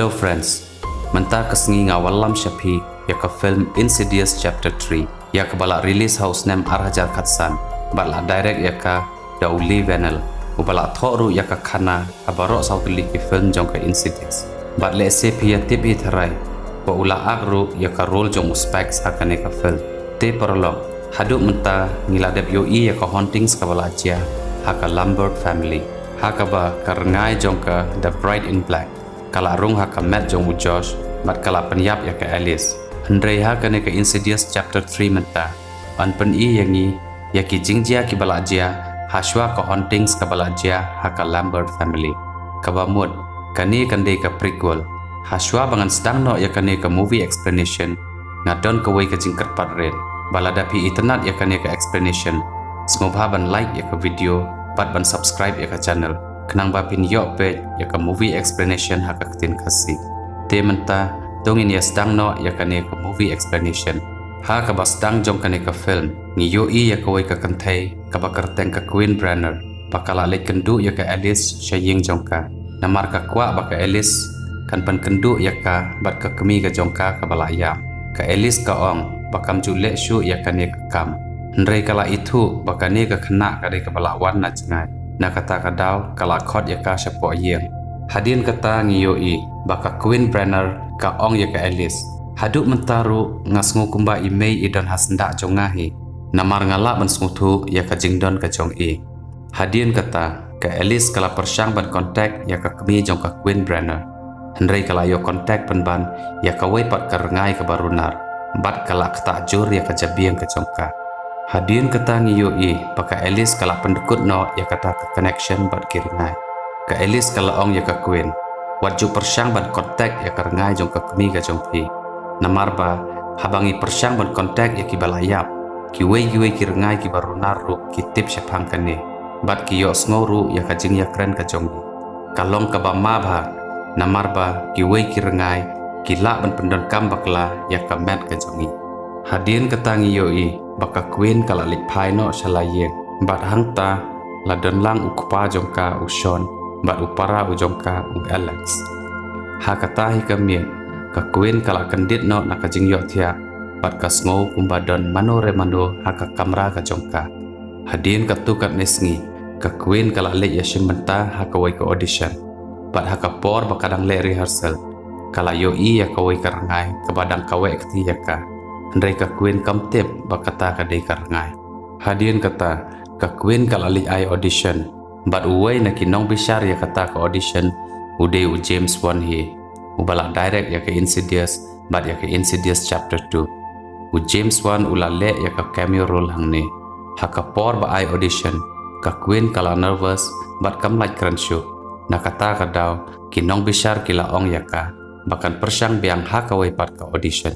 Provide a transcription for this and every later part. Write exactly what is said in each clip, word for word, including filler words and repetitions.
Hello friends, mynta ka sngi nga wallam sha phi ïa ka film Insidious Chapter three, ïa kaba la release ha u snem ar hajar khatsan, bad la direct ïa ka da u Lee Whannell, uba la thoh ruh ïa ka khana ha baroh saw tylli ki film jong ka Insidious. Bad lehse phi ïa tip hi tharai ba u la ak ruh ïa ka role jong u Spikes ha kane ka film. Te paralok, haduh mynta ngi la dep ïohi ïa ka hauntings kaba la jia ha ka Lambert family, ha kaba ka rngai jong ka The Bride in Black ka la rung ha ka met jong u Josh bad ka la pynïap ïa ka Alice. Hynrei ha kane ka Insidious Chapter three mynta, yn pyni ïa ngi ïa ki jingjia kiba la jia ha shuwa ka hauntings kaba la jia ha ka Lambert family. Kaba mut, kane kan dei ka prequel. Ha shuwa ba ngan sdang noh ïa kane ka movie explanation, nga don kawei ka jingkyrpad rit, ba lada phi itynnad ïa kane ka explanation, sngewbha ban like ïa ka video bad ban subscribe ïa ka channel, khnang ba phin ïoh peit ïa ka movie explanation ha ka ktien Khasi. Te mynta, to ngin ïa sdang noh ïa kane ka movie explanation. Ha kaba sdang jong kane ka film, ngi ïohi ïa kawei ka kynthei kaba kyrteng ka Queen Brenner, ba ka la leit kynduh ïa ka Alice sha ïing jong ka. Namar ka kwah ba ka Alice kan pynkynduh ïa ka bad ka kmie ka jong ka kaba la ïap. Ka Alice ka ong ba kam ju leh shuh ïa kane ka kam. Hynrei ka la ithuh ba kane ka khynnah ka dei kaba la wan na jngai. Na kata ka daw ka la khot ïa ka shapoh ïing. Hadien kata ngi ïohi ba ka Queen Brenner ka ong ïa ka Alice, "Haduh mynta ruh nga sngew kumba i mei i don ha syndah jong nga hi, namar nga lah ban sngewthuh ïa ka jingdon ka jong i." Hadien kata, ka Alice ka la pyrshang ban contact ïa ka kmie jong ka Queen Brenner. Hynrei ka la ïoh contact pynban ïa kawei pat ka rngai kaba runar, bad ka la ktah jur ïa ka jabieng ka jong ka. Hadien kata ngi ïohi ba ka Alice ka la pyndkut noh ïa kata ka connection bad ki rngai. Ka Alice ka la ong ïa ka Queen, "Wat ju pyrshang ban contact ïa ka rngai jong ka kmie ka jong phi. Namar ba haba ngi pyrshang ban contact ïa kiba la ïap, kiwei kiwei ki rngai kiba runar ruh ki tip shaphang kane, bad ki ïohsngew ruh ïa ka jingïakren ka jong ngi. Ka long kaba ma bha, namar ba kiwei ki rngai ki lah ban pyndonkam bakla ïa ka met ka jong ngi." Hadien kata ngi ïohi ba ka Queen ka la leit phai noh sha la ïing, bad hangta la don lang u kpa jong ka u Sean bad u para u jong ka u Alex. Ha kata hi ka miet, ka Queen ka la kyndit noh na ka jingïohthiah bad ka sngew kumba don mano re mano ha ka kamra ka jong ka. Hadien katto katne sngi, ka Queen ka la leit ïashim bynta ha kawei ka audition. Bad ha ka por ba ka dang leh rehearsal, ka la ïohi ïa kawei ka rngai kaba dang kaweh kti ïa ka. Hynrei ka Queen kam tip ba kata ka dei ka rngai. Hadien kata, ka Queen ka la leit ai audition. Bad uwei na ki nongbishar ïa kata ka audition u dei u James Wan hi, uba la direct ïa ka Insidious bad ïa ka Insidious Chapter two. U James Wan u la leh ïa ka cameo role hangne. Ha ka por ba ai audition, ka Queen ka la nervous bad kam lait kren shuh. Na kata ka daw, ki nongbishar ki la ong ïa ka ba kan pyrshang biang ha kawei pat ka audition.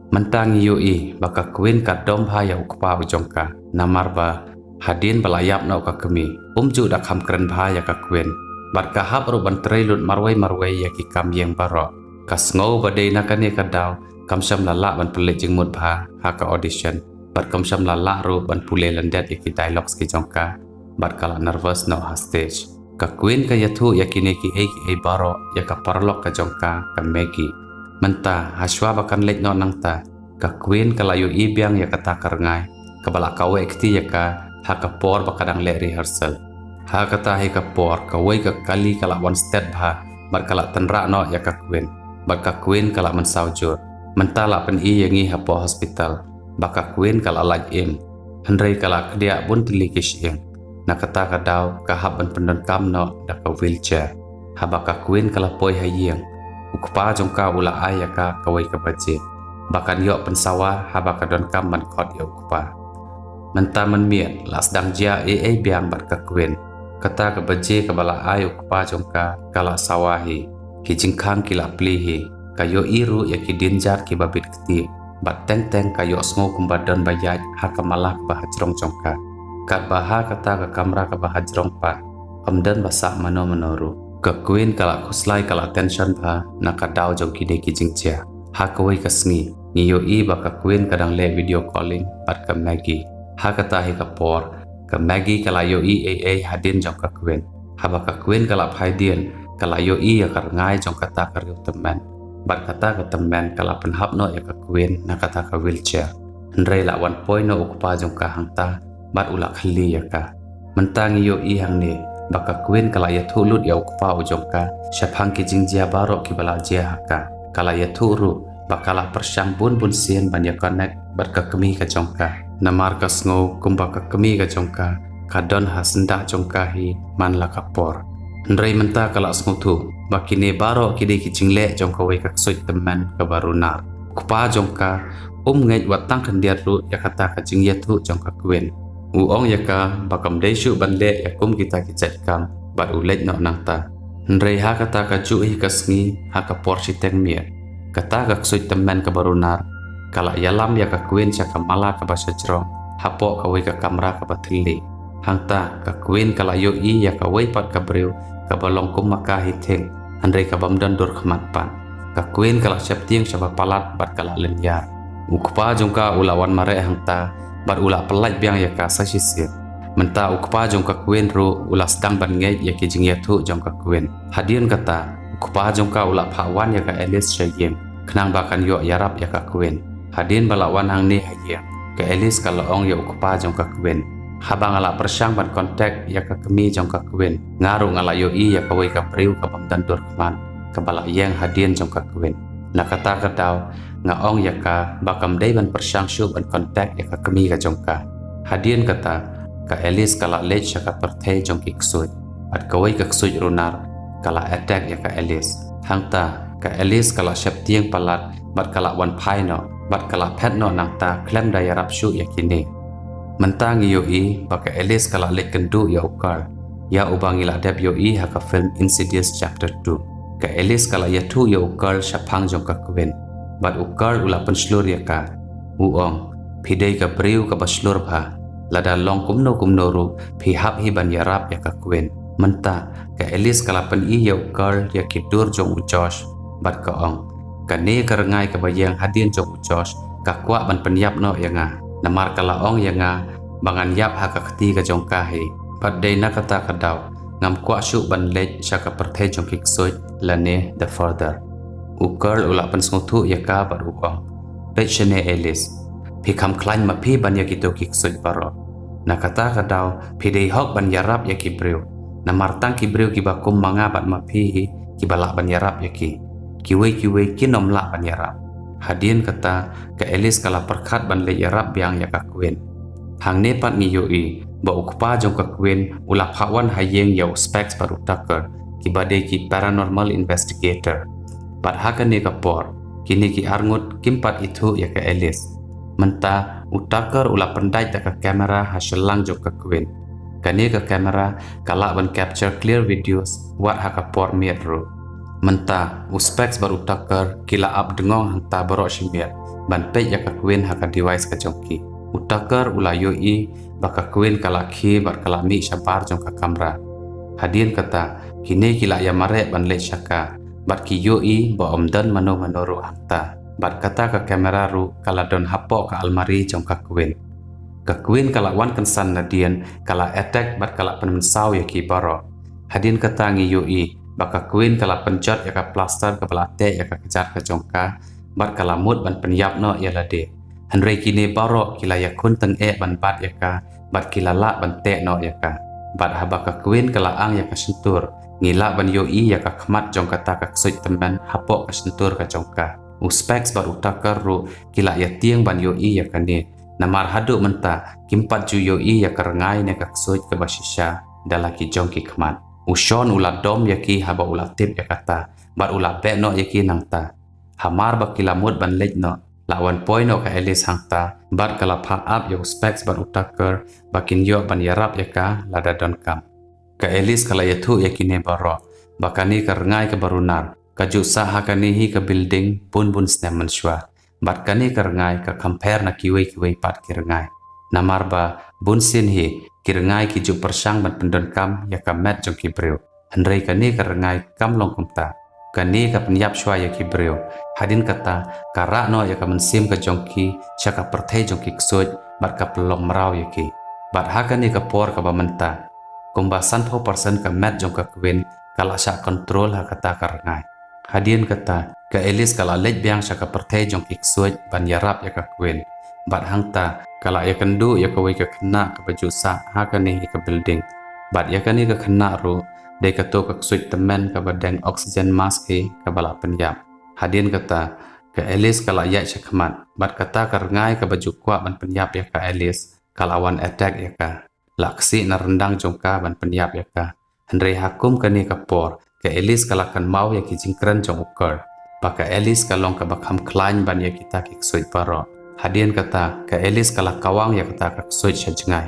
Mynta ngi ïohi ba ka Queen ka dom bha ïa u kpa u jong ka, namar ba hadien ba la ïap noh ka kmie, um ju da kham kren bha ïa ka Queen. Bad ka hap ruh ban trei lut marwei marwei ïa ki kam ïing baroh. Ka sngew ba dei na kane ka daw kam shym la lah ban pynleit jingmut bha ha ka audition, bad kam shym la lah ruh ban pule lyndet ïa ki dialogues ki jong ka, bad ka la nervous noh ha stage. Ka Queen ka ïathuh ïa kine kiei kiei baroh ïa ka paralok ka jong ka, ka Maggie. Mynta, ha shuwa ba kan leit noh nangta, ka Queen ka la ïohi biang ïa kata ka rngai kaba la kaweh kti ïa ka ha ka por ba ka dang leh rehearsal. Ha kata hi ka por, kawei ka kali ka la wan stet bha bad ka la tynrah noh ïa ka Queen, bad ka Queen ka la mynsaw jur. Mynta la pyni ïa ngi hapoh hospital ba ka Queen ka la lait im, hynrei ka la kdiah bun tylli ki shyieng. Na kata ka daw ka hap ban pyndonkam noh da ka wheelchair. Haba ka Queen ka la poi ha ïing, u kpa jong ka u la ai ïa ka kawei ka baje ba kan ïoh pynsawa haba ka donkam ban khot ïa u kpa. Mynta mynmiet la sdang jia ei ei biang bad ka Queen. Kata ka baje kaba la ai u kpa jong ka ka la sawa hi. Ki jingkhang ki la plie hi. Ka ïohi ruh ïa ki dienjat kiba bit kti. Bad teng teng ka ïohsngew kumba don ba ïaid ha ka mala kaba hajrong jong ka. Katba ha kata ka kamra kaba hajrong pat kam don ba sah mano mano ruh. Ka Queen ka la khuslai, ka la tension bha na ka daw jong kine ki jingjia. Ha kawei ka sngi ngi ïohi ba ka Queen ka dang leh video calling bad ka Maggie. Ha kata hi ka por, ka Maggie ka la ïohi ei ei hadien jong ka Queen. Haba ka Queen ka la phai dien, ka la ïohi ïa ka rngai jong kata ka riew tymmen. Bad kata ka tymmen ka la pynhap noh ïa ka Queen na kata ka wheelchair. Hynrei la wan poi noh u kpa jong ka hangta, bad u la khylli ïa ka. Mynta ngi ïohi hangne ba ka Queen ka la ïathuh lut ïa u kpa u jong ka shaphang ki jingjia baroh kiba la jia ha ka. Ka la ïathuh ruh ba ka la pyrshang bun bun sien ban ïa connect bad ka kmie ka jong ka. Namar ka sngew kumba ka kmie ka jong ka ka don ha syndah jong ka hi man la ka por. Hynrei mynta ka la sngewthuh ba kine baroh ki dei ki jingleh jong kawei ka ksuid tymmen kaba runar. U kpa jong ka um ngeit wat tang khyndiat ruh ïa kata ka jingïathuh jong ka Queen. U ong ïa ka ba kam dei shuh ban leh ïa kum kita ki jait kam, bad u leit noh nangta. Hynrei ha kata kajuh hi ka sngi, ha ka por shiteng miet, kata ka ksuid tymmen kaba runar ka la ïalam ïa ka Queen sha ka mala kaba shajrong, hapoh kawei ka kamra kaba thylli. Hangta ka Queen ka la ïohi ïa kawei pat ka briew kaba long kum ma ka hi thik, hynrei ka bym don dur khmat pat. Ka Queen ka la sheptieng shaba palat bad ka la lynñiar. U kpa jong ka u la wan mareh hangta, bad u la pyllait biang ïa ka sa shisien. Mynta u kpa jong ka Queen ruh u la sdang ban ngeit ïa ki jingïathuh jong ka Queen. Hadien kata, u kpa jong ka u la phah wan ïa ka Alice sha ïing, khnang ba kan ïoh ïarap ïa ka Queen. Hadien ba la wan hangne ha ïing, ka Alice ka la ong ïa u kpa jong ka Queen, haba nga la pyrshang ban contact ïa ka kmie jong ka Queen, nga ruh nga la ïohi ïa kawei ka briew ka bym don dur khmat kaba la ïeng hadien jong ka Queen. Na kata ka daw nga ong ïa ka ba kam dei ban pyrshang shuh ban contact ïa ka kmie ka jong ka. Hadien kata, ka Alice ka la leit sha ka pyrthei jong ki ksuid. Bad kawei ka ksuid runar ka la attack ïa ka Alice. Hangta ka Alice ka la sheptieng palat bad ka la wan phai noh, bad ka la phet noh nangta khlem da ïarap shuh ïa kine. Mynta ngi ïohi ba ka Alice ka la leit kynduh ïa u Carl, ïa uba ngi la dep ïohi ha ka film Insidious Chapter two. Ka Alice ka la ïathuh ïa u Carl shaphang jong ka Queen, bad u Carl u la pynshlur ïa ka. U ong, phi dei ka briew kaba shlur bha, lada long kumno kumno ruh phi hap hi ban ïarap ïa ka Queen. Mynta ka Alice ka la pyni ïa u Carl ïa ki dur jong u Josh, bad ka ong, kane ka rngai kaba ïeng hadien jong u Josh ka kwah ban pynïap noh ïa nga. Namar ka la ong ïa nga ba ngan ïap ha ka kti ka jong ka hi. Bad dei na kata ka daw ngam kwah shuh ban leit sha ka pyrthei jong ki ksuid lane The Father. U Carl u la pynsngewthuh ïa ka bad u ong, peit shane Alice, phi kham khlaiñ ma phi ban ïa kito ki ksuid baroh. Na kata ka daw phi dei hok ban ïarap ïa ki briew. Namar tang ki briew kiba kum ma nga bad ma phi hi kiba lah ban ïarap ïa ki. Kiwei kiwei kin ym lah ban ïarap. Hadien kata ka Alice ka la pyrkhat ban leit ïarap biang ïa ka Queen. Hangne pat ngi ïohi ba u kpa jong ka Queen u la phah wan ha ïing ïa u Specs bad u Tucker, kiba dei ki paranormal investigator. Bad ha kane ka por kine ki arngut kim pat ithuh ïa ka Alice. Mynta u Tucker u la pyndait da ka kamera ha shyllangh jong ka Queen. Kane ka kamera ka lah ban capture clear videos wat ha ka por miet ruh. Mynta u Specs bad u Tucker ki la ap dngong hangta baroh shi miet ban peit ïa ka Queen ha ka device ka jong ki. U Tucker u la ïohi ba ka Queen ka la khie bad ka la mih shabar jong ka kamra. Hadien kata kine ki la ïa mareh ban leit sha ka, bad ki ïohi ba ym don mano mano ruh hangta. Bad kata ka kamera ruh ka la don hapoh ka almari jong ka Queen. Ka Queen ka la wan kynsan nadien, ka la attack bad ka la pynmynsaw ïa ki baroh. Hadien kata ngi ïohi ba ka Queen ka la pynjot ïa ka plaster kaba la teh ïa ka kjat ka jong ka, bad ka la mut ban pynïap noh ïa lade. Hynrei kine baroh ki la ïakhun tyngeh ban bat ïa ka, bad ki la lah ban teh noh ïa ka. Bad haba ka Queen ka la ang ïa ka shyntur, ngi lah ban ïohi ïa ka khmat jong kata ka ksuid tymmen hapoh ka shyntur ka jong ka. U Specs bad u Tucker ruh ki la ïatieng ban ïohi ïa kane. Namar haduh mynta kim pat ju ïohi ïa ka rngai ne ka ksuid kaba shisha da la ki jong ki khmat. U Sean u la dom ïa ki haba u la tip ïa kata, bad u la beh noh ïa ki nangta. Hamar ba ki la mut ban leit noh, la wan poi noh ka Alice hangta, bad ka la phah ap ïa u Specs bad u Tucker ba kin ïoh ban ïarap ïa ka lada donkam. Ka Alice ka la ïathuh ïa kine baroh ba kane ka rngai kaba runar ka ju sah ha kane hi ka building bun bun snem mynshuwa. Bad kane ka rngai ka compare na kiwei kiwei pat ki rngai. Namar ba bun sien hi ki rngai ki ju pyrshang ban pyndonkam ïa ka met jong ki briew. Hynrei kane ka rngai kam long kumta. Kane ka pynïap shuwa ïa ki briew. Hadien kata ka rah noh ïa ka mynsiem ka jong ki sha ka pyrthei jong ki ksuid, bad ka pynlong mraw ïa ki. Bad ha kane ka por kaba mynta, kumba sanphew percent ka met jong ka Queen ka la shah kontrol ha kata ka rngai. Hadien kata, ka Alice ka la leit biang sha ka pyrthei jong ki ksuid ban ïarap ïa ka Queen. Bad hangta, ka la ïakynduh ïa kawei ka khynnah kaba ju sah ha kane hi ka building. Bad ïa kane ka khynnah ruh, dei kato ka ksuid tymmen kaba deng oxygen mask hi kaba la pynïap. Hadien kata, ka Alice ka la ïaid shakhmat, bad kata ka rngai kaba ju kwah ban pynïap ïa ka Alice, ka la wan attack ïa ka. La ksih na ryndang jong ka ban pynïap ïa ka. Hynrei ha kum kane ka por, ka Alice ka la kynmaw ïa ki jingkren jong u Kurt. Ba ka Alice ka long kaba kham khlaiñ ban ïa kita ki ksuid baroh. Hadien kata, ka Alice ka la kawang ïa kata ka ksuid sha jngai.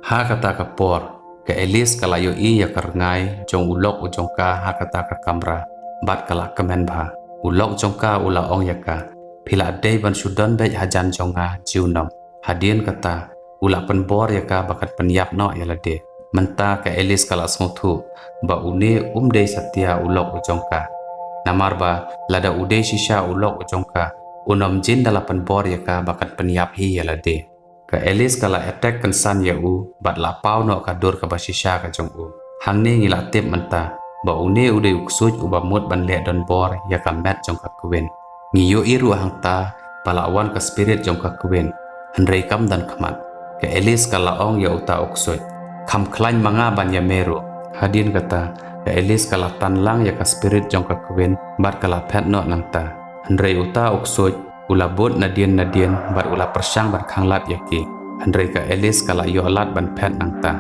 Ha kata ka por, ka Alice ka la ïohi ïa ka rngai jong u lok u jong ka ha kata ka kamra. Bad ka la kmen bha. U lok jong ka u la ong ïa ka, "Phi la dei ban shu don beit hajan jong nga junom." Hadien kata, u la pynbor ïa ka ba kan pynïap noh ïa lade. Mynta ka Alice ka la sngewthuh ba une um dei satia u lok u jong ka. Namar ba lada u dei shisha u lok u jong ka, unym jin da la pynbor ïa ka ba kan pynïap hi ïa lade. Ka Alice ka la attack kynsan ïa u, bad la paw noh ka dur kaba shisha ka jong u. Hangne ngi la tip mynta ba une u dei u ksuid uba mut ban leh donbor ïa ka met jong ka Queen. Ngi ïohi ruh hangta ba la wan ka spirit jong ka Queen. Hynrei kam don khmat, ka Alice ka la ong ïa uta u ksuid, "Kham khlaiñ ma nga ban ïa me ruh." Hadien kata, ka Alice ka la tan lang ïa ka spirit jong ka Queen, bad ka la phet noh nangta. Hynrei uta u ksuid u la bud nadien nadien, bad u la pyrshang ban khanglad ïa ki. Hynrei ka Alice ka la ïoh lad ban phet nangta.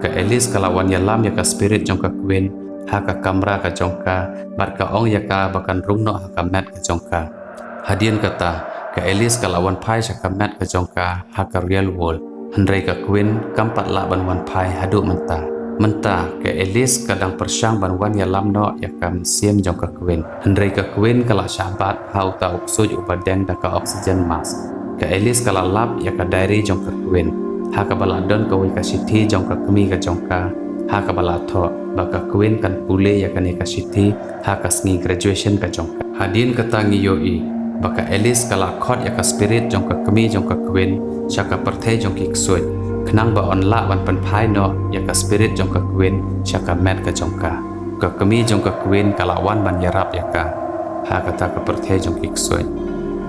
Ka Alice ka la wan ïalam ïa ka spirit jong ka Queen ha ka kamra ka jong ka, bad ka ong ïa ka ba kan rung noh ha ka met ka jong ka. Hadien kata, ka Alice ka la wan phai sha ka met ka jong ka ha ka real world. Hynrei ka Queen kam pat lah ban wan phai haduh mynta. Mynta, ka Alice ka dang pyrshang ban wan ïalam noh ïa ka mynsiem jong ka Queen. Hynrei ka Queen ka la shah bat ha uta u ksuid uba deng da ka oxygen mask. Ka Alice ka la lap ïa ka diary jong ka Queen, ha kaba la don kawei ka shithi jong ka kmie ka jong ka, ha kaba la thoh ba ka Queen kan pule ïa kane ka shithi ha ka sngi graduation ka jong ka. Hadien kata ngi ïohi ba ka Alice ka la khot ïa ka spirit jong ka kmie jong ka Queen sha ka pyrthei jong ki ksuid, khnang ba yn lah ban pynphai noh ïa ka spirit jong ka Queen sha ka met ka jong ka. Ka kmie jong ka Queen ka la wan ban ïarap ïa ka ha kata ka pyrthei jong ki ksuid.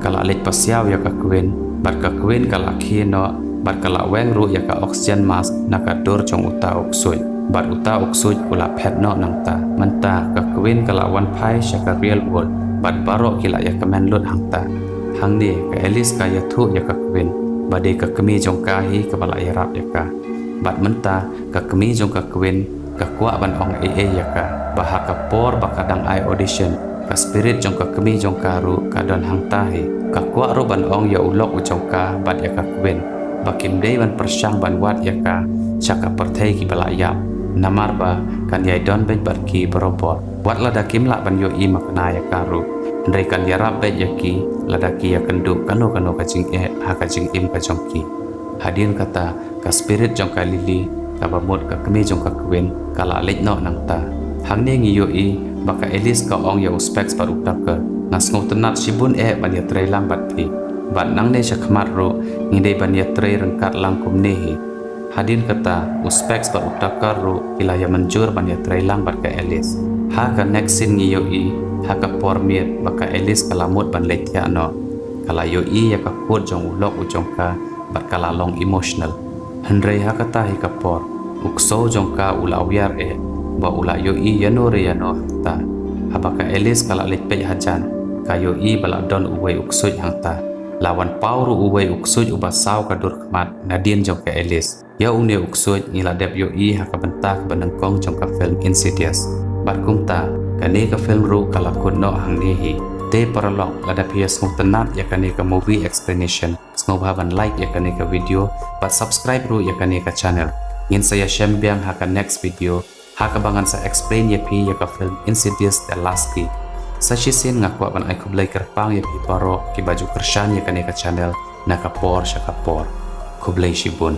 Ka la leit pasiaw ïa ka Queen, bad ka Queen ka la khie noh, bad ka la weng ruh ïa ka oxygen mask na ka dur jong uta u ksuid. Bad uta u ksuid u la phet noh nangta. Mynta ka Queen ka la wan phai sha ka real world, bad baroh ki la ïakmen lut hangta. Hangne ka Alice ka ïathuh ïa ka Queen ba dei ka kmie jong ka hi kaba la ïarap ïa ka. Bad mynta ka kmie jong ka Queen ka kwah ban ong ei ei ïa ka ba ha ka por ba ka dang ai audition, ka spirit jong ka kmie jong ka ruh ka don hangta hi. Ka kwah ruh ban ong ïa u lok u jong ka bad ïa ka Queen ba kim dei ban pyrshang ban wad ïa ka sha ka pyrthei kiba la ïap, namar ba kan ïai don beit bad ki barobor. Wat lada kim lah ban ïohi makna ïa ka ruh, hynrei kan ïarap beit ïa ki lada ki ïakynduh kano kano ka jingeh ha ka jingim ka jong ki. Hadien kata, ka spirit jong ka Lily, kaba mut ka kmie jong ka Queen, ka la leit noh nangta. Hangne ngi ïohi ba ka Alice ka ong ïa u Specs bad u Tucker, "Nga sngewtynnat shibun eh ban ïatrei lang bad phi. Bad nangne shakhmat ruh ngi dei ban ïatrei ryngkat lang kumne hi." Hadien kata, u Specs bad u Tucker ruh ki la ïamynjur ban ïatrei lang bad ka Alice. Ha ka next scene ngi ïohi ha ka por miet ba ka Alice ka la mut ban leit thiah noh. Ka la ïohi ïa ka quote jong u lok u jong ka bad ka la long emotional. Hynrei ha kata hi ka por, u ksew jong ka u la wiar eh ba u la ïohi ïano re ïano hangta. Haba ka Alice ka la leit peit hajan, ka ïohi ba la don uwei u ksuid hangta. La wan paw ruh uwei u ksuid uba saw ka dur khmat nadien jong ka Alice. Ïa une u ksuid ngi la dep ïohi ha ka bynta kaba nyngkong jong ka film Insidious. Bad kumta, kane ka film ruh ka la kut noh hangne hi. Te paralok, lada phi ïasngewtynnat ïa kane ka movie explanation, sngewbha ban like ïa kane ka video bad subscribe ruh ïa kane ka channel. Ngin sa ïashem biang ha ka next video ha kaba ngan sa explain ïa phi ïa ka film Insidious The Last Key. Sa shisien nga kwah ban ai khublei kyrpang ïa phi baroh kiba ju kyrshan ïa kane ka channel na ka por sha ka por. Khublei shibun.